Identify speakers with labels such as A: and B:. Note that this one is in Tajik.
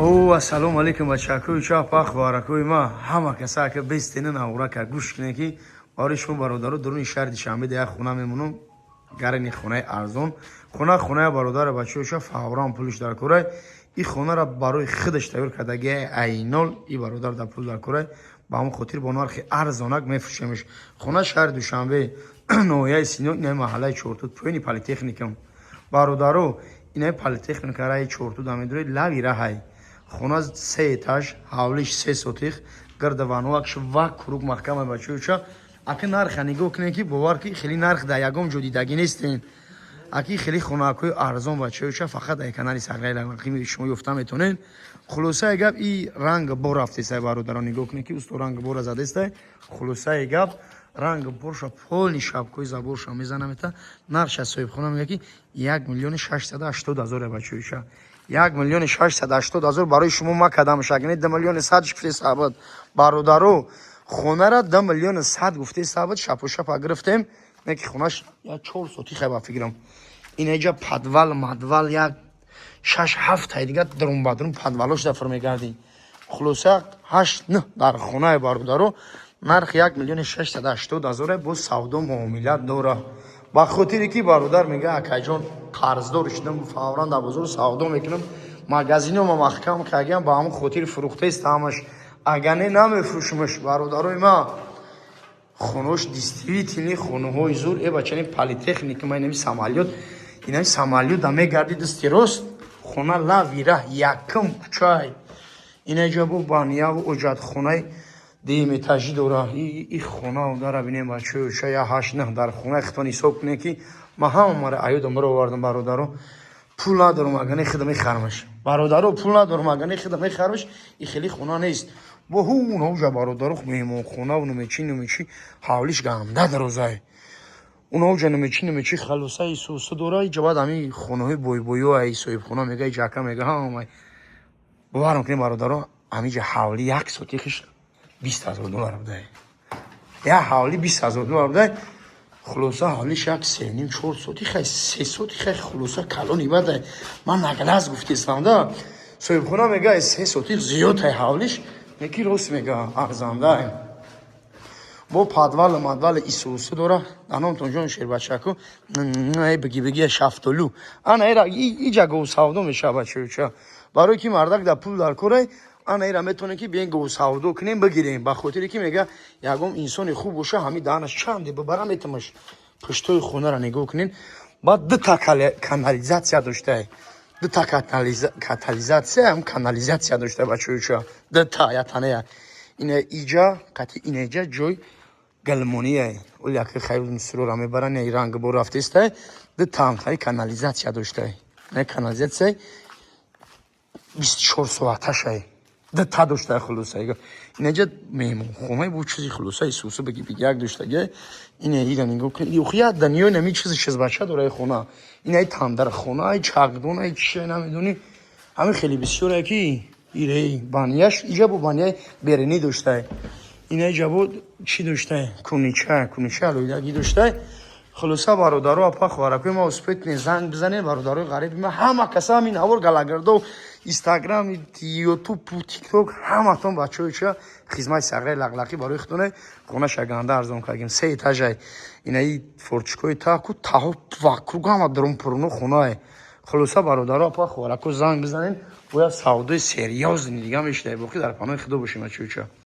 A: О, ассалому алайкум, бачакои чапа, хӯракои ма, ҳама каса ка бестена наврака гӯш кунед, ки барои шумо, бародаро, дуруни шаҳри Душанбе да як хона мемонам. Гарани хонаи арзон, хона хонаи бародари бачаҳоша, фавран пулш дар корай. И хонара барои худаш тайёр кардагии айнол. И бародар дар пул дар корай, ба ҳамон хотир бо нархи арзонак мефурӯшемш. Хона шаҳри Душанбе, ноҳияи Сино, инаи маҳаллаи Чортуд, поёни политехникум. Бародаро, инаи политехника раи Чортуд амедуред, лави раҳай. Хона се этаж, ҳавлиш 3 сотих, гирда вануакш ва круг маҳкама. Бачаюча, аки нарха нигоҳ кунед, ки бовар ки хеле нарх дар ягон ҷо дидагӣ нестен. Аки хеле хонакҳои арзон, бачаюча, фақат дар канали Сағраи Лақими шумо ёфта метонед. Хулосаи гап, и ранг бор рафтесай. Бародарон, нигоҳ кунед, ки усто ранг бора задестай. Хулосаи гап, ранг борша, полный шапкои заборша мезанамета. Нархша соҳибхона мега, ки 1 680 000, бачаюча, 1 680 000. Барои шумо ма кадам шагне 2 миллиони 100 гуфте сабад. Бародаро, хонара 2 миллиони 100 гуфте сабад, шапу шапа гирифтем. Не ки хонаш я 4 сотих ба фикрам. Инаҷа подвал мадвал, як шаш ҳафт тай дига дарун ба дарун подвалош дафр мегардӣ. Хулоса, ҳашт нӯҳ дар хонаи, бародаро. Нарх 1 680 000, боз савдо муомила дора. Ба хотире ки бародар мега: «Акайҷон, қарздор шудам, фавран дар бозор савдо мекунам, магазинома маҳкам кардям, ба ҳамон хотири фурӯхтаист ҳамаш, агар не, намефурӯшумаш». Бародарои ма, хонаош действительно хонаҳои зур. Э, бачани политехника ма, инами самолёт, инами самолёт да мегарди, дасти рост хона, лави раҳ, якум кӯчай. Инаҷа бо баняву оҷатхонаи дуюм этажӣ дора. И хона дара бинем, бачаё, я ҳашт нӯҳ дар хонаи хитон ҳисоб кунем, ки ма ҳамамаро аюдам баровардам. Бародаро, пул надорам, агар не, худам мехарамаш. Бародаро, пул надорам, агар не, худам мехарамаш. И хеле хона нест. Бо ҳунаужа, бародаро, меҳмонхона нумечи нумечи, ҳавлиш ганда дарозай. Унаужа нумечи нумечи, халосаи сусу дора. Иҷа баъд ҳами хонаҳои бойбоё ай соҳибхона мега, иҷака мега, ҳамай. Боварам кунем, бародаро, ҳамиҷа ҳавли 1 сотихиш 20 000 доллар будай. Як ҳавли 20 000 доллар будай. Хулоса, ҳавлиш як сеним 4 сотихай, 3 сотихай. Хулоса, калони бадай. Ман наглаз гуфтестам да. Соҳибхона мега, 3 сотих зиёдтай ҳавлиш, неки рост мега, арзандай. Бо подвал мадвал исусу дора. Даномтон ҷон шербачаку, биги биги шафтолу ана эра иҷа говсавдо мешава, бачаюча. Барои ки мардак да пул дар корай, ана эра метавонем, ки биен говсавдо кунем, бигирем. Ба хотире ки мега, ягон инсони хуб боша, ҳами даҳанаш чанде бибара, метамаш. Пуштои хонара нигоҳ кунен. Баъд дута канализатсия доштай, дута катализатсия ҳам канализатсия доштай, бачаюча, дута ятанея. Ина иҷа қати инаҷа ҷой галмония, оли аки хайр мисрора мебаран, я ранг бо рафтестай. Ду тамхаи канализатсия доштай, не канализатсия 24 соаташай, дута доштай. Хулоса, инаҷа меҳмонхонаи бо чизи, хулоса, исусу беги биги як доштаги. Ина ира нигоҳ кун, юхия даниё нами чизи чизбача дораи хона. Инаи тандархона, ай чақдон, ай чи намедонӣ, ҳамин хеле бисёре, ки ираи банияш иҷа бо банияи беринӣ доштай. Инаи бо чӣ доштай? Кунича, кунича алоҳидагӣ доштай. Хулоса, бародаро, апа, хоҳаракои ма, успеть занг бизанед. Бародарои ғариби ма, ҳама каса ҳамин навор галагардо, Инстаграм, Ютуб, Тикток, ҳаматон, бачаҳои ча, хизмати Сағраи Лақлақӣ барои худоне. Хонаша ганда арзон кардем, се этажай. Инаи форчикои таку таҳо вокруг ҳама дарун пурну хонае. Хулоса, бародаро, апа, хоҳарако, занг бизанед. Бояд савдои серьёзный дига мешидай. Боқӣ дар паноҳи Худо бошем, бачаҳои ча.